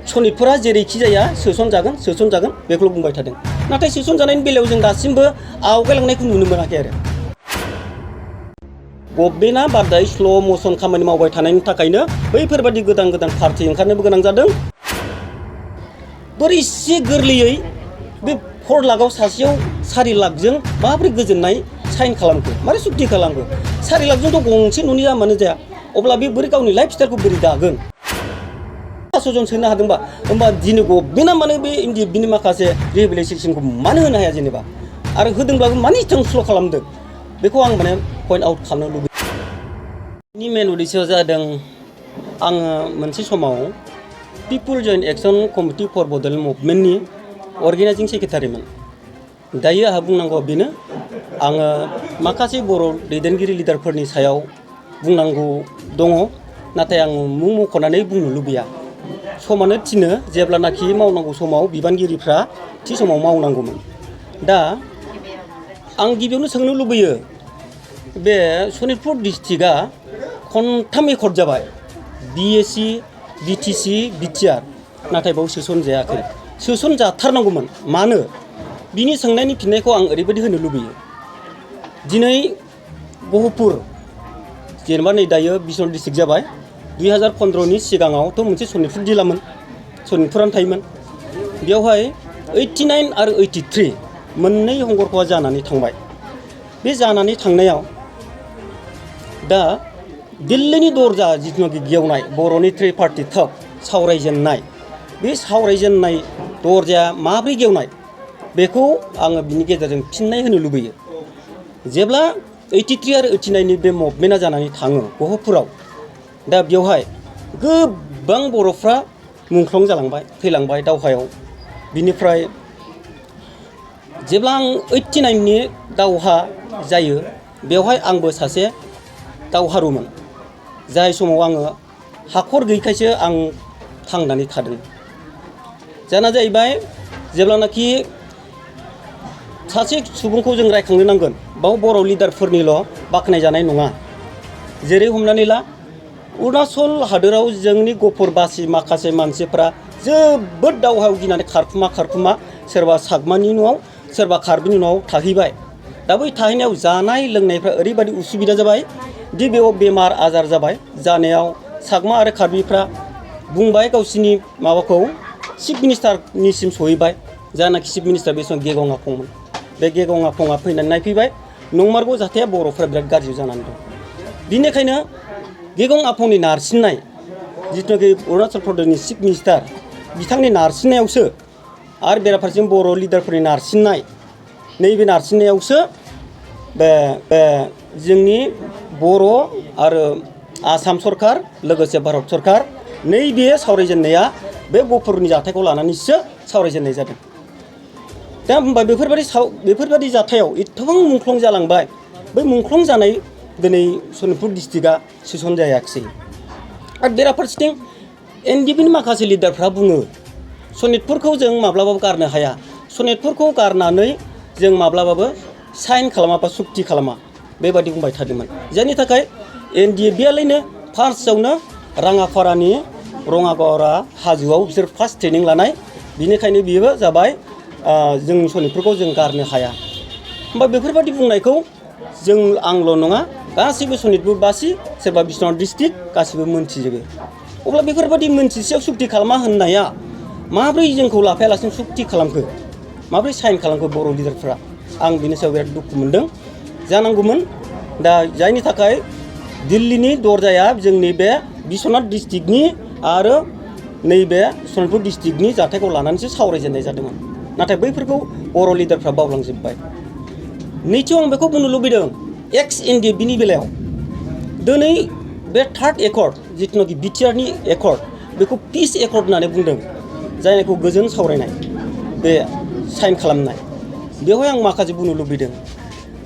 सनितपुरा जेरैखि जाया सोसनजागोन बेखौल' बुंबाय थादों। नाथाय सोसनजानायनि बेलायाव जों दासिमबो आवगायलांनायखौ नुनो मोनाखै आरो। गभर्नमेन्टआ बाराद्राय स्ल' मसन खामानि मावबाय थानायनि थाखायनो बैफोरबादि गोदान पार्टि ओंखारनोबो गोनां जादों। बोरै एसे गोरलैयै बे 4 लाखआव सासेयाव 4 लाखजों माबोरै गोजोननाय साइन खालामखो, मारै सुक्ति खालामखो? 4 लाखजोंथ' गंसे न'नि दामानो जाया। अब्ला बे बोरै गावनि लाइफ स्टाइलखौ बोरै दागोन? 500 जन सोनो हादोंबा होमबा दिनै गभर्नमेन्टआ मानो बे एनडिएफबिनि माखासे रिहेबिलिटेसनखौ मानो होनो हाया जेनेबा? आरो होदोंब्लाबो मानो इथां स्ल' खालामदों? बेखौ आं माने पइन्ट आउट खालामनो लुबैयो। बेनि मेन उद्देश्यआ जादों आङो मोनसे समाव people joint action committee for Bodoland मुभमेन्टनि अर्गेनाइजिं सेक्रेटारिमोन। दायो आंहा बुंनांगौ बेनो, आङो माखासे बर' दैदेनगिरि लिडारफोरनि सायाव बुंनांगौ दङ, नाथाय आं मुं मख'नानै बुंनो लुबैया। समानो थिनो जेब्लानाखि मावनांगौ समाव बिबानगिरिफ्रा थि समाव मावनांगौमोन। दा आं गिबियावनो सोंनो लुबैयो, बे सनितपुर डिस्ट्रिक्टआ खनथाम एकर्ड जाबाय, बिएसि, बिटिसि, बिटिआर, नाथाय बाव सोसनजायाखै। सोसनजाथारनांगौमोन। मानो? बिनि सोंनायनि फिननायखौ आं ओरैबायदि होनो लुबैयो। दिनै गहपुर, जेनेबा नै दायो बिश्वनाथ डिस्ट्रिक्ट जाबाय, 2015नि सिगाङावथ' मोनसे सनितपुर जिल्लामोन, सनितपुरानो थायोमोन। बेवहाय 89 आरो 83 मोननै हंगरख'आ जानानै थांबाय। बे जानानै थांनायाव दा दिल्लीनि दरजा जिथुनाखि गेवनाय बर'नि ट्रिपार्टि टक सावरायजेननाय, बे सावरायजेननाय दरजाया माब्रै गेवनाय बेखौ आङो बिनि गेजेरजों फिननाय होनो लुबैयो। जेब्ला 83 आरो 89नि बे मुभमेन्टआ जानानै थाङो गहपुराव, दा बेवहाय गोबां बर'फ्रा मुंख्लं जालांबाय, थैलांबाय दावहायाव। बिनिफ्राय जेब्ला आं 89नि दावहा जायो, बेवहाय आंबो सासे दावहारुमोन। जाय समाव आङो हाखर गैयैखायसो आं थांनानै थादों। जाना जाहैबाय जेब्लानाखि सासे सुबुंखौ जों रायखांनो नांगोन, बाव बर' लिडारफोरनिल' बाख्नायजानाय नङा। जेरै हमनानै ला, अरुणाचल हादोराव जोंनि गहपुरबासि माखासे मानसिफ्रा जोबोद दावहायाव गिनानै खारखुमा सोरबा सागमानि न'आव, सोरबा कार्बिनि न'आव थाहैबाय। दा बै थाहैनायाव जानाय लोंनायफ्रा ओरैबायदि उसुबिदा जाबाय दि बेयाव बेमार आजार जाबाय। जानायाव सागमा आरो कार्बिफ्रा बुंबाय गावसिनि माबाखौ चिफ मिनिस्टारनिसिम सहैबाय। जानाखि चिफ मिनिस्टार बे समाव गेगं आफंमोन। बे गेगं आफंआ फैनानै नायफैबाय, नंमारगौ जाथाया बर'फ्रा बिराद गाज्रि जानानै दं। बिनिखायनो गेगं आफंनि नारसिननाय, जिथुनाखि अरुणाचल प्रदेशनि चिफ मिनिस्टार, बिथांनि नारसिननायावसो आरो बेराफारसेजों बर' लिडारफोरनि नारसिननाय, नैबे नारसिननायावसो बे जोंनि बर' आरो आसाम सरकार लोगोसे भारत सरकार नैबे सावरायजेननाया बे गहपुरनि जाथायखौ लानानैसो सावरायजेननाय जादों। दा होमबा बेफोरबायदि जाथायाव एथबां मुंख्लं जालांबाय। बै मुंख्लं जानाय दिनै सनितपुर डिस्ट्रिक्टआ सोसनजायाखिसै। आरो बेराफारसेथिं एनडिएफबिनि माखासे लिडारफ्रा बुङो सनितपुरखौ जों माब्लाबाबो गारनो हाया, सनितपुरखौ गारनानै जों माब्लाबाबो साइन खालामा बा सुक्ति खालामा, बेबायदि बुंबाय थादोंमोन। जायनि थाखाय एनडिएफबिआलायनो फार्स्टआवनो राङापारानि रङागरा हाजोआव बिसोर फार्स्ट ट्रेनिं लानाय। बिनिखायनो बियो जाबाय जोंनि सनितपुरखौ जों गारनो हाया। होमबा बेफोरबायदि बुंनायखौ जों आंल' नङा, गासैबो सनितपुरबासि, सोरबा बिश्वनाथ डिस्ट्रिक्ट गासैबो मोनथिजोबो। अब्ला बेफोरबायदि मोनथिसेयाव सुक्ति खालामा होननाया माब्रै जोंखौ लाफायालासिनो सुक्ति खालामखो, माब्रै साइन खालामखो बर' लिडारफ्रा? आं बिनि सायाव बिराद दुखु मोनदों। जानांगौमोन। दा जायनि थाखाय दिल्लीनि दरजाया जोंनि बे बिश्वनाथ डिस्ट्रिक्टनि आरो नैबे सनितपुर डिस्ट्रिक्टनि जाथायखौ लानानैसो सावरायजेननाय जादोंमोन। नाथाय बैफोरखौ बर' लिडारफ्रा बावलांजोब्बाय। नैथियाव आं बेखौ बुंनो लुबैदों, एक्स एनडिएफबिनि बेलायाव दिनै बे थार्ड एकर्ड, जिथुनाखि बिटिआरनि एकर्ड, बेखौ पिस एकर्ड होननानै बुंदों। जायखौ गोजोन सावरायनाय, बे साइन खालामनाय, बेवहाय आं माखासे बुंनो लुबैदों।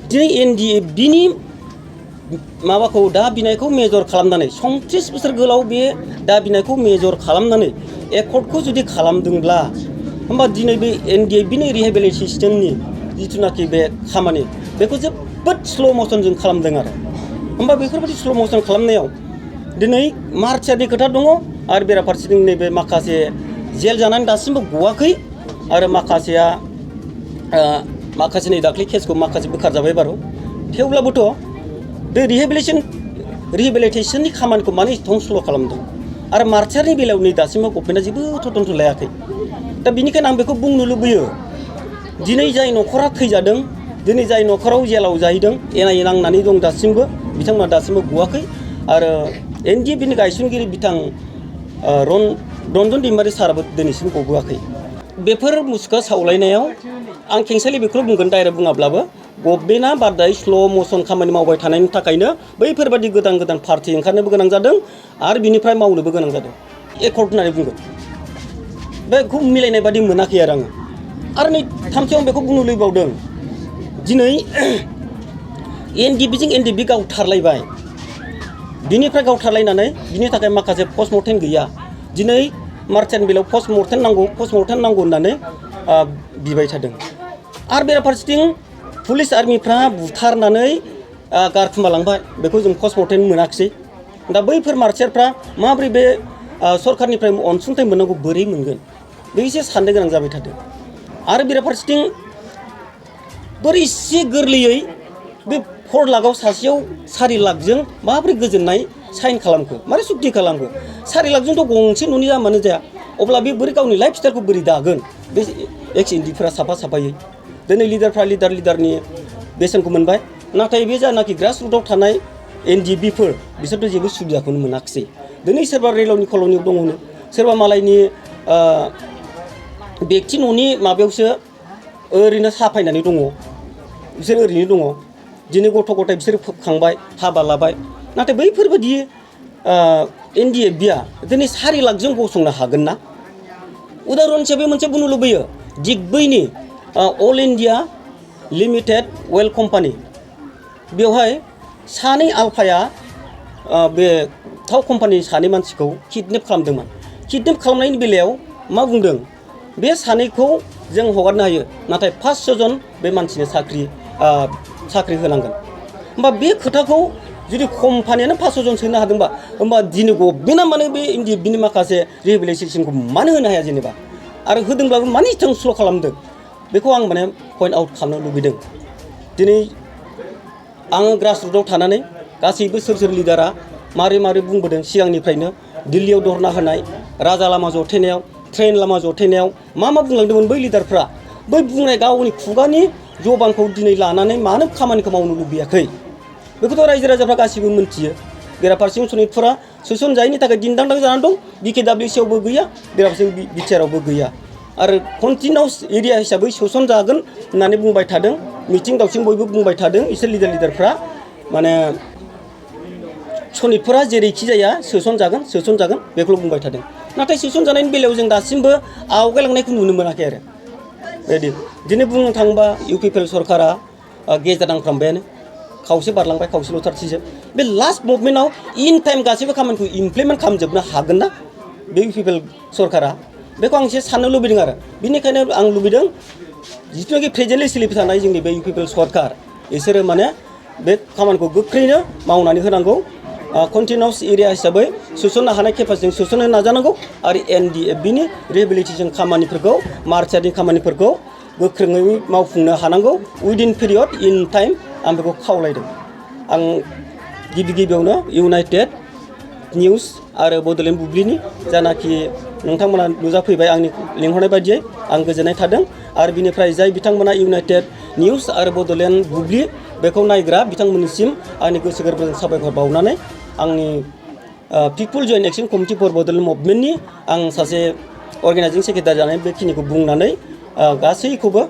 दिनै एनडिएफबिनि माबाखौ दा बिनायखौ मेजर खालामनानै 37 बोसोर गोलाव बे दा बिनायखौ मेजर खालामनानै एकर्डखौ जुदि खालामदोंब्ला, होमबा दिनै बे एनडिएफबिनि रिहेबिलिटेसननि जिथुनाखि बे खामानि, बेखौ जोबोद स्ल' मसनजों खालामदों आरो। होमबा बेफोरबायदि स्ल' मसन खालामनायाव दिनै मार्चियारनि खोथा दङ आरो बेराफारसेथिं नैबे माखासे जेल जानानै दासिमबो गवाखै आरो माखासेया माखासे नै दाख्लै केसखौ माखासे बोखारजाबाय बारु थेवब्लाबोथ' बे रिहेबिलिटेसननि खामानिखौ मानो एथबां स्ल' खालामदों आरो मार्चारनि बेलायाव नै दासिमबो गभर्नमेन्टआ जेबो तदन्त लायाखै दा बिनिखायनो आं बेखौ बुंनो लुबैयो दिनै जाय न'खरा थैजादों दिनै जाय न'खराव जेलाव जाहैदों एनायै नांनानै दं दासिमबो बिथांमोना दासिमबो गवाखै आरो NDFB नि गायसनगिरि बिथां रन्जन दैमारि साराबो दिनैसिम गबोआखै बेफोर मुसुखा सावलायनायाव आं खेंसालि बेखौल' बुंगोन डाइरेक्ट बुङाब्लाबो गभर्नमेन्टआ बाराद्राय स्ल' मसन खामानि मावबाय थानायनि थाखायनो बैफोरबादि गोदान गोदान पार्टि ओंखारनोबो गोनां जादों आरो बिनिफ्राय मावनोबो गोनां जादों एकर्ड होननानै बुंगोन बेखौ मिलायनाय बादि मोनाखै आरो नै थामथियाव आं बेखौ बुंनो लुबैबावदों दिनै NDFB जों NDFB गावथारलायबाय बिनिफ्राय गावथारलायनानै बिनि थाखाय माखासे पस्टमर्टेम गैया दिनै मार्चारनि बेलायाव पस्टमर्टेम नांगौ होननानै बिबाय थादों आरो बेराफारसेथिं पुलिस आर्मिफ्रा बुथारनानै गारखुमालांबाय बेखौ जों पस्टमर्टेम मोनाखिसै दा बैफोर मार्चारफ्रा माबोरै बे सरकारनिफ्राय अनसुंथाइ मोननांगौ बोरै मोनगोन बे एसे साननो गोनां जाबाय थादों आरो बेराफारसेथिं बोरै एसे गोरलैयै बे 4 लाखआव सासेयाव 4 लाखजों माबोरै गोजोननाय साइन खालामखो मारै सुक्ति खालामखो 4 लाखजोंथ' गंसे न'नि दामानो जाया अब्ला बे बोरै गावनि लाइफ स्टाइलखौ बोरै दागोन बे एक्स NDFफोरा साफायै दिनै लिडारफ्रा लिडारनि बेसेनखौ मोनबाय नाथाय बे जानाखि ग्रास रुटआव थानाय NDFBफोर बिसोरथ' जेबो सुबिदाखौनो मोनाखिसै दिनै सोरबा रेलनि कल'नियाव दङ सोरबा मालायनि बेक्ति न'नि माबायावसो ओरैनो साफायनानै दङ बिसोर ओरैनो दङ दिनै गथ' गथाय बिसोर खांबाय हाबा लाबाय नाथाय बैफोरबायदि NDFBआ दिनै 4 लाखजों गसंनो हागोन ना उदाहरन हिसाबै मोनसे बुंनो लुबैयो दिग्बैनि अल इन्डिया लिमिटेड अइल कम्पानि बेवहाय सानै आलफाया बे थाव कम्पानि सानै मानसिखौ किडनेप खालामदोंमोन किडनेप खालामनायनि बेलायाव मा बुंदों बे सानैखौ जों हगारनो हायो नाथाय 500 जन बे मानसिनो साख्रि होनांगोन होमबा बे खोथाखौ जुदि कम्पानियानो 500 जन सोनो हादोंबा होमबा दिनै गभर्नमेन्टआ माने बे NDFBनि माखासे रिहेबिलिटेसनखौ मानो होनो हाया जेनेबा आरो होदोंब्लाबो मानो एथबां स्ल' खालामदों बेखौ आं माने पइन्ट आउट खालामनो लुबैदों दिनै आङो ग्रास रुटआव थानानै गासैबो सोर लिडारा मारै बुंबोदों सिगांनिफ्रायनो दिल्लीयाव धरना होनाय राजा लामा जथायनायाव ट्रेन लामा जथायनायाव मा बुंलांदोंमोन बै लिडारफ्रा बै बुंनाय गावनि खुगानि जबानखौ दिनै लानानै मानो खामानिखौ मावनो लुबैयाखै बेखौथ' रायजो राजाफ्रा गासैबो मिन्थियो बेराफारसेथिं सनितपुरा सोसनजायैनि थाखाय दिन्दांदां जानानै दं BKWCआवबो गैया बेराफारसेथिं बिटिआरआवबो गैया आरो कन्टिनिउस एरिया हिसाबै सोसनजागोन होननानै बुंबाय थादों मिथिं दावथिं बयबो बुंबाय थादों इसोर लिडारफ्रा माने सनितपुरा जेरैखि जाया सोसनजागोन बेखौल' बुंबाय थादों नाथाय सोसनजानायनि बेलायाव जों दासिमबो आवगायलांनायखौ नुनो मोनाखै आरो बेबायदि दिनै बुंनो थाङोबा UPPL सरकारा गेजेर नांफ्रामबायानो खावसे बारलांबाय खावसेल'थारसैजों बे लास्ट मुभमेन्टआव इन टाइम गासैबो खामानिखौ इमप्लिमेन्ट खालामजोबनो हागोन ना बे UPPL सरकारा बेखौ आं एसे साननो लुबैदों आरो बिनिखायनो आं लुबैदों जिथुनाखि प्रेजेन्टलि सोलिबाय थानाय जोंनि बे UPPL सरकार बिसोरो माने बे खामानिखौ गोख्रैनो मावनानै होनांगौ कन्टिनिउस एरिया हिसाबै सोसननो हानाय केपासिटिजों सोसननो नाजानांगौ आरो NDFBनि रिहेबिलिटेसन खामानिफोरखौ मार्चारनि खामानिफोरखौ गोख्रोङै मावफुंनो हानांगौ उइदिन पिरियड इन टाइम आं बेखौ खावलायदों आं गिबियावनो इउनाइटेड निउस आरो बड'लेण्ड बुब्लिनि जानाखि नोंथांमोना नुजाफैबाय आंनि लिंहरनाय बायदियै आं गोजोननाय थादों आरो बिनिफ्राय जाय बिथांमोना इउनाइटेड निउस आरो बड'लेण्ड बुब्लि बेखौ नायग्रा बिथांमोननिसिम आंनि गोसो गोरबोजों साबायखर बावनानै आंनि people joint action committee for Bodoland मुभमेन्टनि आं सासे अर्गेनाइजिं सेक्रेटारि जानाय बेखिनिखौ बुंनानै गासैखौबो